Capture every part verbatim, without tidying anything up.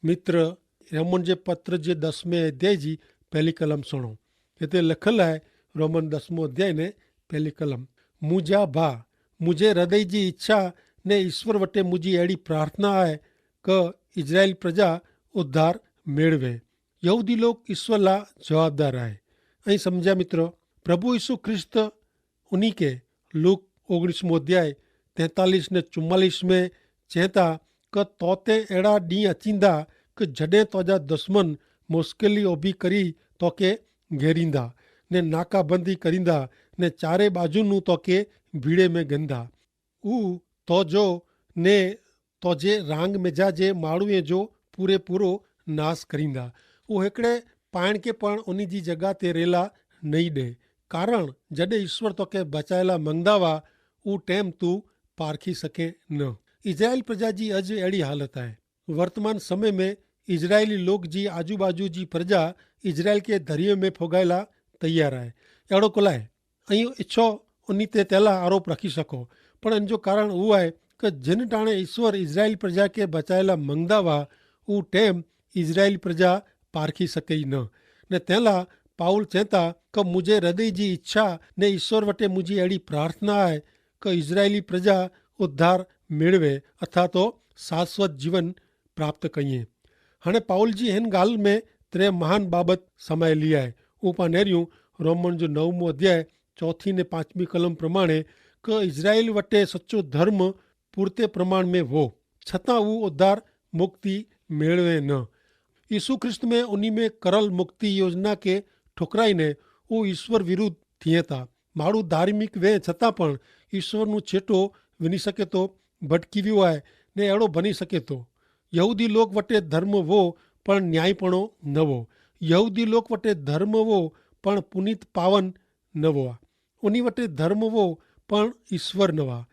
મિત્ર, રોમન જે પત્ર જે દસમે અધ્યાય જી પહેલી કલમ સુણો. હેતરે લખલ હૈ, રોમન દસમો અધ્યાય ને પહેલી કલમ, મુજા ભા, મુઝે હૃદય જી ઇચ્છા ને ઇશ્વર વટે મુઝે એડી પ્રાર્થના હૈ કે ઇઝરાયેલ પ્રજા ઉદ્ધાર મેળવે. યહૂદી લોક ઇશ્વર લા જવાબદાર હૈ. અહીં સમઝ્યા મિત્ર, પ્રભુ ઇશુ ખ્રિસ્ત ઉની કે લૂક ઓગણીસમો અધ્યાય તૈતાલીસ ને ચુમ્માલીસ મેં ચેતા કે તોતે એડા દી અચીંદા કે જડે તોજા દસમન મુશ્કેલી ઓભી કરી તોકે ઘેરીંદા ને નાકાબંધી કરીંદા ને ચારે બાજુનું તોકે ભીડે મેં ગંદા. ઉ તોજો ને તોજે રાંગ મેજા જે માળુએ જો પૂરે પૂરો નાસ કરીંદા. ઉ હેકડ઼ે પાયણ કે પણ ઉની જી જગા તે રેલા નહીં દે. કારણ જડે ઇશ્વર તોકે બચાયેલા મંગદાવા ઉ ટેમ તું પારખી સકે ન. ઇઝરાયેલ પ્રજા જી અજ એડી હાલત આય. વર્તમાન સમય મેં ઇઝરાયેલી લોક જી આજુબાજુ જી પ્રજા ઇઝરાયેલ કે ધરિયે મેં ફોગાયેલા તૈયાર આય. એડો કોલાય અહીં ઇચ્છો ઉની તે તેલા આરોપ રાખી શકો. પણ એન જો કારણ ઉ આય કે જેન ટાણે ઇશ્વર ઇઝરાયેલ પ્રજા કે બચાયેલા મંગદાવા ઉ ટેમ ઇઝરાયેલ પ્રજા પારખી સકે ન. ને તેલા પાઉલ ચેતા કે મુઝે હૃદય જી ઇચ્છા ને ઇશ્વર વટે મુઝે એડી પ્રાર્થના આય કે ઇઝરાયેલી પ્રજા ઉદ્ધાર મેળવે અથવા તો શાશ્વત જીવન પ્રાપ્ત કહિએ. હણે પાઉલ જી હેન ગાલ મેં ત્રે મહાન બાબત સમાયેલી આય. ઉપા નેર્યું રોમન જો નવમો અધ્યાય ચોથી ને પાંચમી કલમ પ્રમાણે કે ઇઝરાયેલ વટે સચો ધર્મ પૂરતે પ્રમાણ મેં વો છતાં ઉ ઉદ્ધાર મુક્તિ મેળવે ન. ઈસુ ખ્રિસ્ત મેં ઉની મેં કરલ મુક્તિ યોજના કે ઠોકરાઈ ને ઉ ઈસ્વર વિરુદ્ધ થિયે તા. માણુ ધાર્મિક વે છતાં પણ ઈસ્વરનું છેટો વિની શકે તો ભટકી વ્યો આય ને એડો ભની શકે તો. યહૂદી લોક વટે ધર્મ વો પણ ન્યાયીપણો નવો. યહૂદી લોક વટે ધર્મ વો પણ પુનિત પાવન નવો. ઉની વટે ધર્મ વો પણ ઈસ્વર નવા.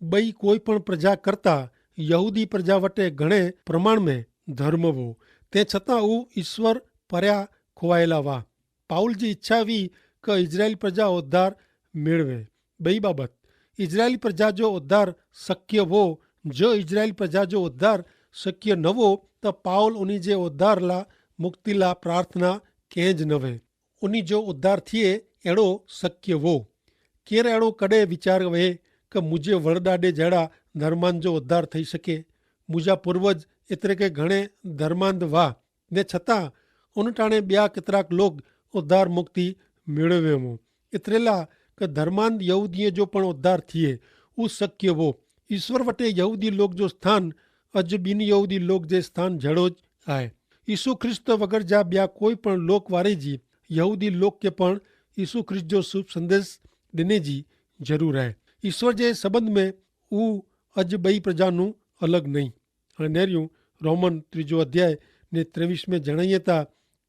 બઈ કોઈ પણ પ્રજા કરતા યહૂદી પ્રજા વટે ઘણે પ્રમાણ મેં ધર્મ વો. તે છતાં ઉં ઈસ્વર પર્યા ખોવાયેલા વા. પાઉલ જી ઇચ્છા વી કે ઇઝરાયેલ પ્રજા ઉદ્ધાર મેળવે. બઈ બાબત, ઇઝરાયેલ પ્રજા જો ઉદ્ધાર શક્ય વો. જો ઇઝરાયેલ પ્રજા જો ઉદ્ધાર શક્ય નવો, તો પાઉલ ઉની જે ઉદ્ધારલા મુક્તિલા પ્રાર્થના કેંજ નવે. ઉની જો ઉદ્ધાર થિયે એડો શક્ય વો. કેર એડો કડે વિચાર વહે કે મુઝે વરડાડે જેડા ધર્માન જો ઉદ્ધાર થઈ શકે? મુઝા પૂર્વજ એતરે કે ઘણે ધર્માંધ વાહ, ને છતાં ઉનટાણે બ્યા કેતરાક લોગ ઉદ્ધાર મુક્તિ મેળવે વો. એતરેલા કે ધર્માંધ યહૂદીએ જો પણ ઉદ્ધાર થિયે ઉસ શક્ય વો. ઈસ્વર વટે યહૂદી લોગ જો સ્થાન અજ બિનયહૂદી લોગ જે સ્થાન જેડો જ આય. ઈસુ ખ્રિસ્ત વગર જા બ્યા કોઈ પણ લોક વારે જી યહૂદી લોક કે પણ ઈસુ ખ્રિસ્ત જો શુભ સંદેશ દેને જી જરૂર આય. ઈસ્વર જે સંબંધ મેં ઉ અજ બઈ પ્રજાનું અલગ નહીં. અને નેર્યું રોમન ત્રીજો અધ્યાય ને ત્રેવીસ મેં જણાયે તા,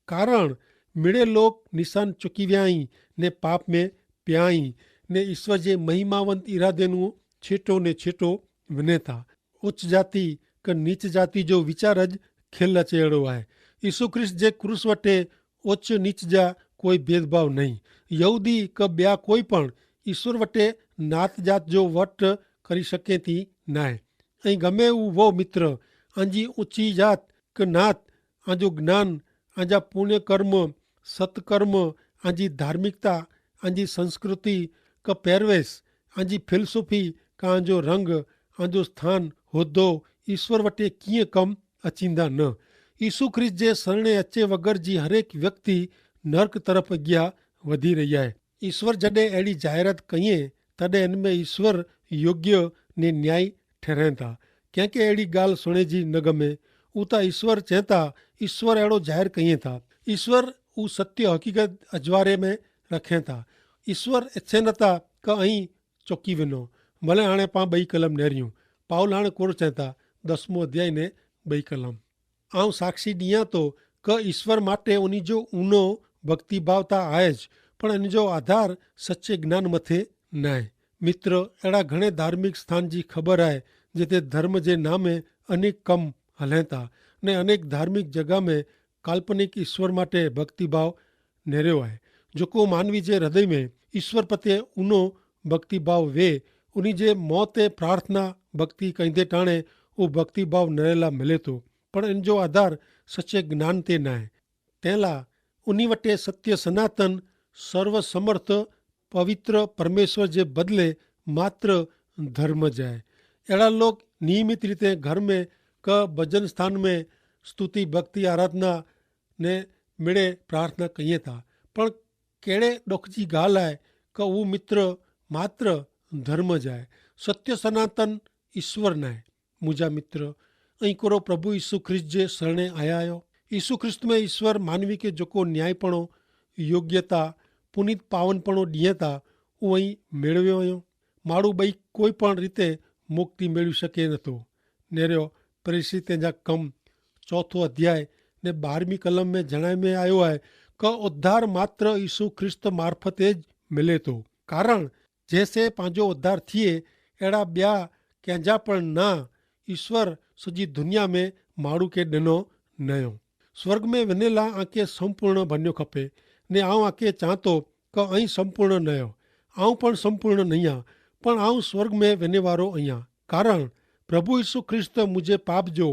કારણ મિડે લોક નિશાન ચુકી વ્યાઈ ને પાપ મેં પ્યાઈ ને ઈસ્વર જે મહિમાવંત ઇરાદેનું છેટો ને છેટો વિને તા. ઉચ્ચ જાતિ કે નીચ જાતિ જો વિચાર જ ખેલ અચેડો આય. ઈસુ ખ્રિસ્ત જે ક્રૂસ વટે ઉચ્ચ નીચ જા કોઈ ભેદભાવ નહીં. યહૂદી કે બ્યા કોઈ પણ ઈસ્વર વટે નાત જાત જો વટ કરી શકે તી નાય. અહીં ગમે ઉં વો મિત્ર, આંજી ઉચ્ચી જાત કે નાત, આંજો જ્ઞાન, આંજા પુણ્યકર્મ, સત્કર્મ, આંજી ધાર્મિકતા, આંજી સંસ્કૃતિ કે પહેરવેશ, આંજી ફિલસૂફી, કા આંજો રંગ, આંજો સ્થાન હોદ્દો ઈસ્વર વટે કિંય કમ અચીંદા ન. ઈસુ ખ્રિસ્ત જે સરણે અચ્છે વગર જી હરેક વ્યક્તિ નર્ક તરફ અગિયા વધી રહ્યા હૈ. ઈસ્વર જડે એડી જાહેરાત કહિએ તદે એન મેં ઈસ્વર યોગ્ય ને ન્યાયી ઠેરેં થા. કેંકે એડી ગાલ સુણે જી ન ગમે ઉતા ઈસ્વર ચેંતા. ઈસ્વર એડો જાહેર કહિએ થા. ઈસ્વર ઉસત્ય હકીકત અજવારે મેં રખેં થા. ઈસ્વર એચ્છે નતા કે અહીં ચોકી વિનો. ભલે હાણે પાં બઈ કલમ નેર્યું. પાઉલ હાણે કોર ચેંતા દસમો અધ્યાય ને બઈ કલમ. આઉં સાક્ષી દિયા તો કે ઈસ્વર માટે ઉની જો ઉનો ભક્તિભાવ તા આય જ, પણ એન જો આધાર સચ્ચે જ્ઞાન મતે નાય. મિત્ર, એડા ઘણે ધાર્મિક સ્થાન જી ખબર આય જેતે ધર્મ જે નામે અનેક કમ હલેતા ને અનેક ધાર્મિક જગા મેં કાલ્પનિક ઈસ્વર માટે ભક્તિભાવ નેર્યો આય. જોકો માનવી જે હૃદય મેં ઈસ્વર પતે ઉનો ભક્તિભાવ વે ઉની જે મોતે પ્રાર્થના ભક્તિ કઈંદે ટાણે ઉં ભક્તિભાવ નેરેલા મિલેતો. પણ એન જો આધાર સચ્ચે જ્ઞાન તે નાય. તેલા ઉની વટે સત્ય સનાતન સર્વસમર્થ પવિત્ર પરમેશ્વર જે બદલે માત્ર ધર્મ જાય. એડા લોક નિયમિત રીતે ઘર મેં ક ભજન સ્થાન મેં સ્તુતિ ભક્તિ આરાધના ને મેળે પ્રાર્થના કહિયે તા. પણ કેડ઼ે ડોખજી ગાલ આય ક ઉ મિત્ર માત્ર ધર્મ જાય, સત્ય સનાતન ઇશ્વર નાય. મુજા મિત્ર, અહીં કોરો પ્રભુ ઇસુ ખ્રિસ્ત જે સરણે આયા આયો. ઇસુ ખ્રિસ્ત મેં ઇશ્વર માનવી કે જોકો ન્યાયીપણો, યોગ્યતા, પુનિત પાવનપણો દિયે તા, ઉ અહીં મેળવ્યો આયો. માડૂ બઈ કોઈ પણ રીતે મુક્તિ મેળવી શકે નતો. નેર્યો પ્રેસિત તેના કમ ચોથો અધ્યાય ને બારમી કલમ મેં જણાય મેં આયો હૈ, કે ઉદ્ધાર માત્ર ઇસુ ખ્રિસ્ત મારફતે જ મિલે તો. કારણ જેસે પાંજો ઉદ્ધાર થિયે એડા બ્યા કેંજા પણ ના ઇશ્વર સજી દુનિયા મેં માડૂ કે ડેનો નયો. સ્વર્ગ મેં વેનેલા આંકે સંપૂર્ણ ભન્યો ખપે. ને આઉં આંકે ચાંતો કે અહીં સંપૂર્ણ નયો. આઉં પણ સંપૂર્ણ નહિયા, પણ આઉં સ્વર્ગ મેં વેનેવારો અહિયા. કારણ પ્રભુ ઈસુ ખ્રિસ્ત મુઝે પાપ જો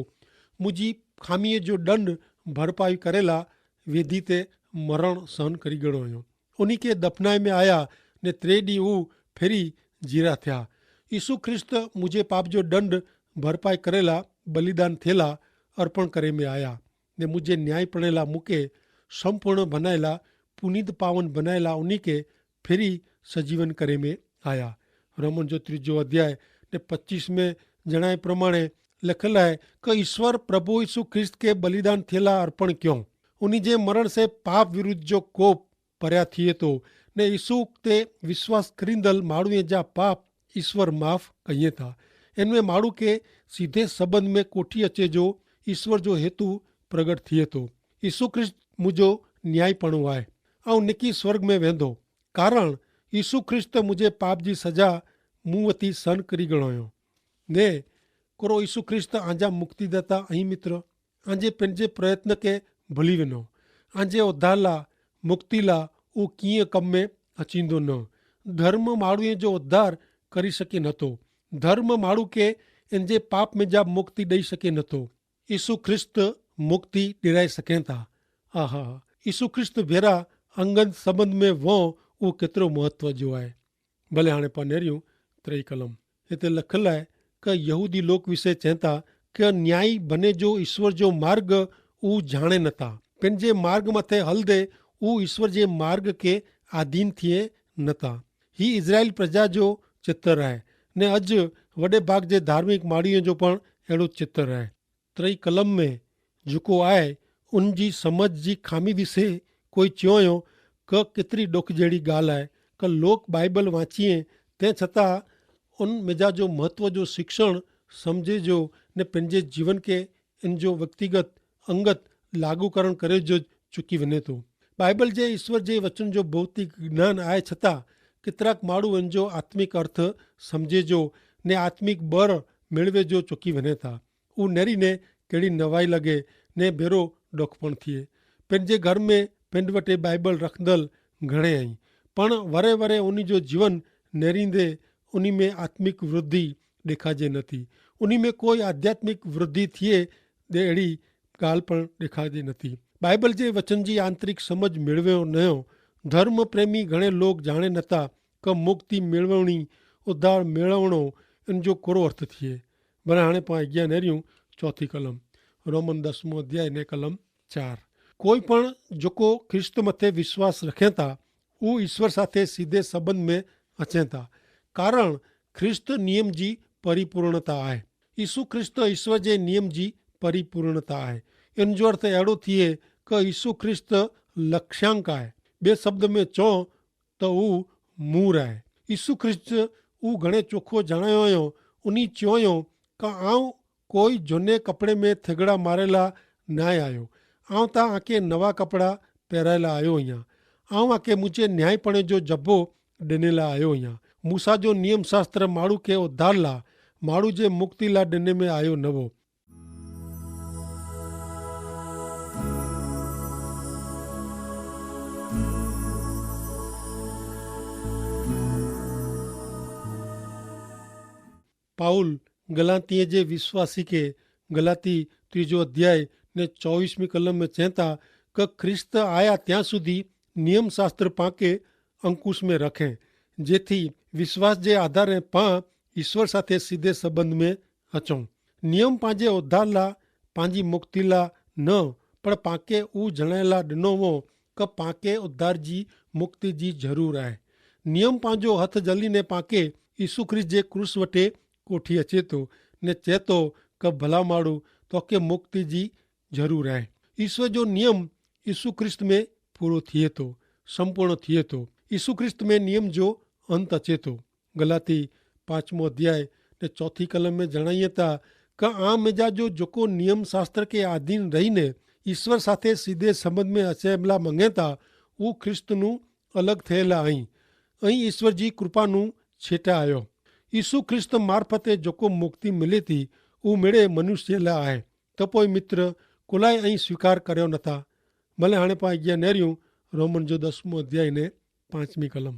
મુઝી ખામીએ જો દંડ ભરપાઈ કરેલા વેધી તે મરણ સહન કરી ગણો અયો. ઉની કે દફનાઈ મેં આયા ને ત્રે દી ઉં ફેરી જીરા થ્યા. ઈસુ ખ્રિસ્ત મુઝે પાપ જો દંડ ભરપાઈ કરેલા બલિદાન થેલા અર્પણ કરે મેં આયા. ને મુઝે ન્યાયી પણેલા મુકે સંપૂર્ણ ભનાયેલા પુનિત પાવન ભનાયેલા ઉની કે ફેરી સજીવન કરે મેં આયા. રોમન જો ત્રીજો અધ્યાય ને પચ્ચીસ મેં જણાય પ્રમાણે લખેલા હૈ, કે ઈસ્વર પ્રભુ ઈસુ ખ્રિસ્ત કે બલિદાન થેલા અર્પણ ક્યો. ઉની જે મરણ સે પાપ વિરુદ્ધ જો કોપ પર્યા થિયે તો ને ઈસુ તે વિશ્વાસ કરીંદલ માણૂએ જા પાપ ઈસ્વર માફ કહિયે થા. એનવે માણૂ કે સીધે સંબંધ મેં કોઠી અચે જો ઈસ્વર જો હેતુ પ્રગટ થિયે તો. ઈસુ ખ્રિસ્ત મુજો ન્યાયીપણો આય. આઉં નેકી સ્વર્ગ મેં વેંધો, કારણ ઈસુ ખ્રિસ્ત મુજે પાપ જી સજા મુવતી સન કરી ગણાયો. ને કોરો ઈસુ ખ્રિસ્ત આંજા મુક્તિદાતા અહીં મિત્ર? આંજે પેનજે પ્રયત્ન કે ભલી વેનો. આંજે ઓધારલા મુક્તિલા ઉં કિયા કમ મેં અચીંદો ન. ધર્મ માણૂએ જો ઓધાર કરી શકે નતો. ધર્મ માણૂ કે એનજે પાપ મેં જા મુક્તિ દઈ શકે નતો. ઈસુ ખ્રિસ્ત મુક્તિ ડેરાઈ સકેતા. આહા, ઈસુ ખ્રિસ્ત ભેરા અંગત સંબંધ મેં વો ઉં કેતરો મહત્વ જો આય. ભલે હાણે પા નેર્યું ત્રેય કલમ હેતલે લખલ આય, કે યહૂદી લોક વિશે ચેંતા કે ન્યાયી બને જો ઈસ્વર જો માર્ગ ઉં જાણે નતા. પેનજે માર્ગ મતે હલ દે ઉં ઈસ્વર જે માર્ગ કે આધીન થિયે નતા. હી ઇઝરાઇલ પ્રજા જો ચિત્ર આય. ને અજ વડે ભાગ જે ધાર્મિક માળીઓ જો પણ એડો ચિત્ર આય. ત્રય કલમ મેં જકો આય ઉન જી સમઝ જી ખામી વિશે કોઈ ચ્યોંયો કે કેતરી ડોખ જેડી ગાલ આય, કે લોક બાઈબલ વાંચીએ તે છતાં ઉન મેજા જો મહત્વ જો શિક્ષણ સમઝે જો ને પેનજે જીવન કે એન જો વ્યક્તિગત અંગત લાગુ કરણ કરે જો ચુકી વને તો. બાઈબલ જે ઈસ્વર જે વચન જો ભૌતિક જ્ઞાન આય છતાં કેતરાક માણુ એન જો આત્મિક અર્થ સમઝે જો ને આત્મિક બર મેળવે જો ચુકી વને થા. ઉનેરી ને કેડી નવાઈ લગે ને ભેરો ડોખપણ થિયે. પેનજે ઘર મેં પેનવટે બાઈબલ રખદલ ઘણે અહીં, પણ વરે વરે ઉની જો જીવન નેરીંદે ઉની મેં આત્મિક વૃદ્ધિ દેખાજે નથી. ઉની મેં કોઈ આધ્યાત્મિક વૃદ્ધિ થિયે દે એડી ગાલ પણ દેખાજે નથી. બાઈબલ જે વચન જી આંતરિક સમજ મેળવ્યો નયો. ધર્મ પ્રેમી ઘણે લોક જાણે નતા કે મુક્તિ મેળવણી ઉદ્ધાર મેળવણો એન જો કોરો અર્થ થિયે. ભલે હાણે પાં અજ્ઞા નેર્યું ચોથી કલમ, રોમન દસમો અધ્યાય ને કલમ ચાર. કોઈ પણ જોકો ખ્રિસ્ત મતે વિશ્વાસ રખેતા ઉં ઈસ્વર સાથે સીધે સંબંધ મેં અચેતા. કારણ ખ્રિસ્ત નિયમ જી પરિપૂર્ણતા આય. ઈસુ ખ્રિસ્ત ઈસ્વર જે નિયમ જી પરિપૂર્ણતા આય. એન જો અર્થ એડો થિયે કે ઈસુ ખ્રિસ્ત લક્ષ્યાંક આય. બે શબ્દ મેં ચો તો ઉં મૂર આય. ઈસુ ખ્રિસ્ત ઉં ઘણે ચોખો જણાયો અયો. ઉની ચ્યોંયો કે આઉં કોઈ જોને કપડે મેં થેગડા મારેલા નાય આયો. આઉં તા આકે નવા કપડા પહેરાયેલા આયો અહિયા. આઉં આકે મુઝે ન્યાયીપણે જો જબ્બો ડેનેલા આયો અહિયા. મૂસા જો નિયમશાસ્ત્ર માણૂ કે ઉધારલા માણૂ જે મુક્તિલા ડેને મેં આયો નવો. પાઉલ ગલાતિયે જે વિશ્વાસી કે ગલાતી ત્રીજો અધ્યાય ને ચોવીસમી કલમ મેં ચેંતા, કે ખ્રિસ્ત આયા ત્યાં સુધી નિયમશાસ્ત્ર પાંકે અંકુશ મેં રખે, જેથી વિશ્વાસ જે આધારે પાં ઈશ્વર સાથે સીધે સંબંધ મેં અચો. નિયમ પાંજે ઉદ્ધારલા, પાંજી મુક્તિલા ન, પણ પાંકે ઉ જણાયેલા ડનોવો કે પાંકે ઉદ્ધાર જી મુક્તિ જી જરૂર આય. નિયમ પાંજો હથ જલી ને પાંકે ઈસુ ખ્રિસ્ત જે ક્રૂસ વટે કોઠી અચેતો ને ચેતો કે ભલા માડૂ, તો કે મુક્તિ જી જરૂર આય. ઈસુ જો નિયમ ઈસુ ખ્રિસ્ત મેં પૂરો થિયેતો, સંપૂર્ણ થિયેતો. ઈસુ ખ્રિસ્ત મેં નિયમ જો અંત અચેતો. ગલાતી પાંચમો અધ્યાય ને ચોથી કલમ મેં જણાયે તા, કે આ મેજા જો જોકો નિયમશાસ્ત્ર કે આધીન રહીને ઈસ્વર સાથે સીધે સંબંધ મેં અસેબલા મંગેતા, ઉં ખ્રિસ્તનું અલગ થયેલા અહીં. અહીં ઈસ્વર જી કૃપાનું છેટા આયો. ઈસુ ખ્રિસ્ત મારફતે જોકો મુક્તિ મિલેતી ઉં મેળે મનુષ્યેલા આય. તપોય મિત્ર કોલાએ અહીં સ્વીકાર કર્યો નતા. ભલે હણે પા અજ્ઞા નેર્યું. રોમન જો દસમો અધ્યાય ને પાંચમી કલમ.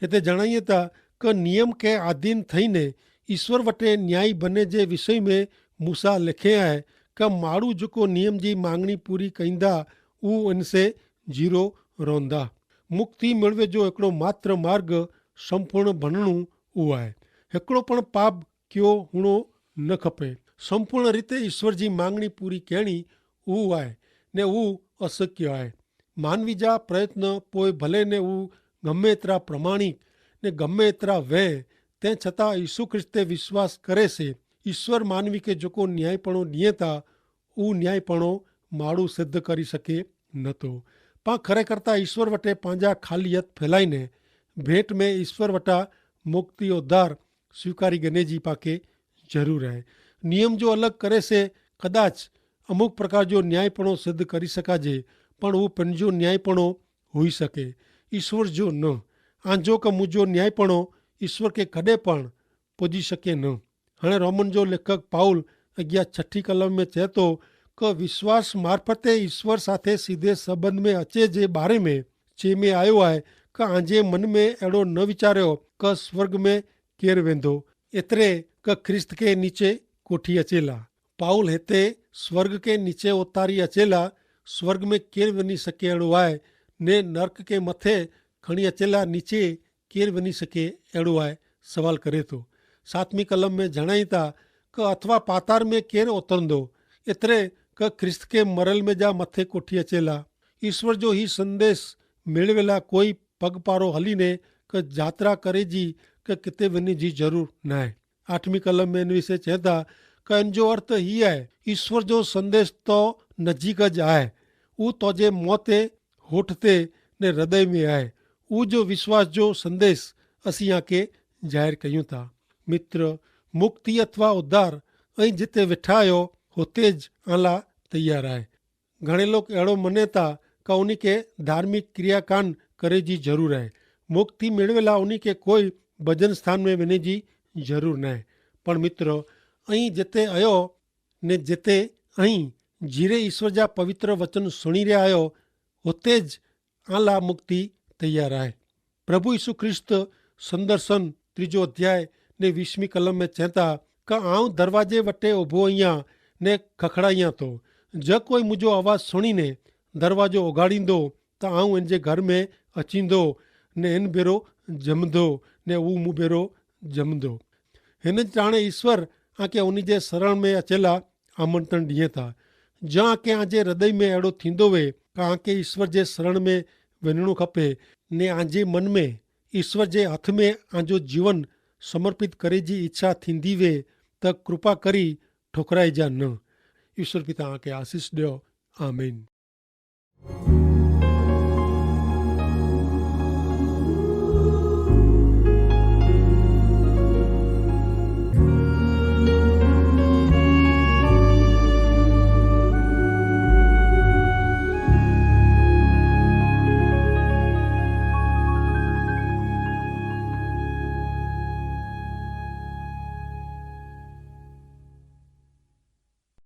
હેતા જણાયે તા કે નિયમ કે આધીન થઈને ઈસ્વર વટે ન્યાયી બને જે વિષય મેં મૂસા લેખે આય, કે માડૂ જોકો નિયમ જી માંગણી પૂરી કઈંદા ઉ એનસે જીરો રોંદા. મુક્તિ મેળવે જો એકડો માત્ર માર્ગ સંપૂર્ણ ભનણું ઉ આય. એકડો પણ પાપ ક્યો હુણો ન ખપે. સંપૂર્ણ રીતે ઈસ્વર જી માંગણી પૂરી કહેણી ઉ આય ને ઉ અસક્ય આય. માનવી જા પ્રયત્ન પોય ભલે ને ઉ ગમે એતરા પ્રમાણિક ને ગમે એતરા વૈ, તે છતાં ઈસુ ખ્રિસ્તે વિશ્વાસ કરે સે ઈસ્વર માનવી કે જોકો ન્યાયીપણો નિયતા ઉ ન્યાયીપણો માડૂ સિદ્ધ કરી શકે નતો. પા ખરેખરતા ઈસ્વર વટે પાંજા ખાલી હત ફેલાઈને ભેટ મેં ઈસ્વર વટા મુક્તિ ઉદ્ધાર સ્વીકારી ગને જી પાકે જરૂર હૈ. નિયમ જો અલગ કરે સે કદાચ અમુક પ્રકાર જો ન્યાયીપણો સિદ્ધ કરી શકાજે, પણ ઉ પન જો ન્યાયીપણો હોઈ શકે, ઈસ્વર જો ન. આંજો કે મુજો ન્યાયીપણો ઈસ્વર કે કદે પણ પજી શકે ન. હણે રોમન જો લેખક પાઉલ અગિયા છઠી કલમ મેં ચેતો, કે વિશ્વાસ મારફતે ઈસ્વર સાથે સીધે સંબંધ મેં અચે જે બારે મેં ચે મેં આયો આય, કે આજે મન મેં એડો ન વિચાર્યો કે સ્વર્ગ મેં કેર વેંધો, એતરે કે ખ્રિસ્ત કે નીચે કોઠી અચેલા. પાઉલ હેતે સ્વર્ગ કે નીચે ઓતારી અચેલા સ્વર્ગ મેં કેર વેની શકે એડો આય, ને નર્ક કે મતે ખણી અચેલા નીચે કેર વેની શકે એડો આય સવાલ કરે તો. સાતમી કલમ મેં જણાયતા કે અથવા પાતાર મેં કેર ઓતરંદો, એતરે કે ખ્રિસ્ત કે મરલ મેં જા મતે કોઠી અચેલા. ઈસ્વર જો હી સંદેશ મેળવેલા કોઈ પગપારો હલી ને કે જાત્રા કરે જી કે કિતે વેની જી જરૂર નાય. આઠમી કલમ મેં એન વિશે ચેતા કે એન જો અર્થ હી આય, ઈસ્વર જો સંદેશ તો નજીક જ આય. ઉ તો જે મોતે હોઠ તે ને હૃદય મેં આય. ઉ જો વિશ્વાસ જો સંદેશ અસી આકે જાહેર કહ્યું તા. મિત્ર, મુક્તિ અથવા ઉદ્ધાર અહીં જેતે વેઠાયો હોતે જ આલા તૈયાર આય. ઘણે લોક એડો મને તા કે ઉની કે ધાર્મિક ક્રિયાકાન કરે જી જરૂર આય. મુક્તિ મેળવેલા ઉની કે કોઈ ભજન સ્થાન મેં વેને જી જરૂર નાય. પણ મિત્ર, અહીં જેતે અયો ને જેતે અહીં જીરે ઈસ્વર જા પવિત્ર વચન સુણી રહ્યા આયો હોતે જ આલા મુક્તિ તૈયાર આય. પ્રભુ ઈસુ ખ્રિસ્ત સંદર્શન ત્રીજો અધ્યાય ને વીસમી કલમ મેં ચેતા, કા આઉં દરવાજે વટે ઉભો અહિયા ને ખખડાયા તો, જો કોઈ મુજો અવાજ સુણીને દરવાજો ઓગાડીંદો, તો આઉં એન જે ઘર મેં અચીંદો ને એન ભેરો જમદો ને ઉં મુભેરો જમદો. હેન જ ટાણે ઈસ્વર આકે ઉની જે સરણ મેં અચેલા આમંત્રણ દિયે થા. જા આકે આજે હૃદય મેં એડો થીંદો વે કા આકે ઈસ્વર જે સરણ મેં વેનણો ખપે ને આજે મન મેં ઈસ્વર જે હાથ મેં આજો જીવન સમર્પિત કરે જી ઇચ્છા થીંદી વે, તો કૃપા કરી ઠોકરાઈ જા ન. ઈસ્વર પિતા આકે આશીસ દ્યો. આમીન.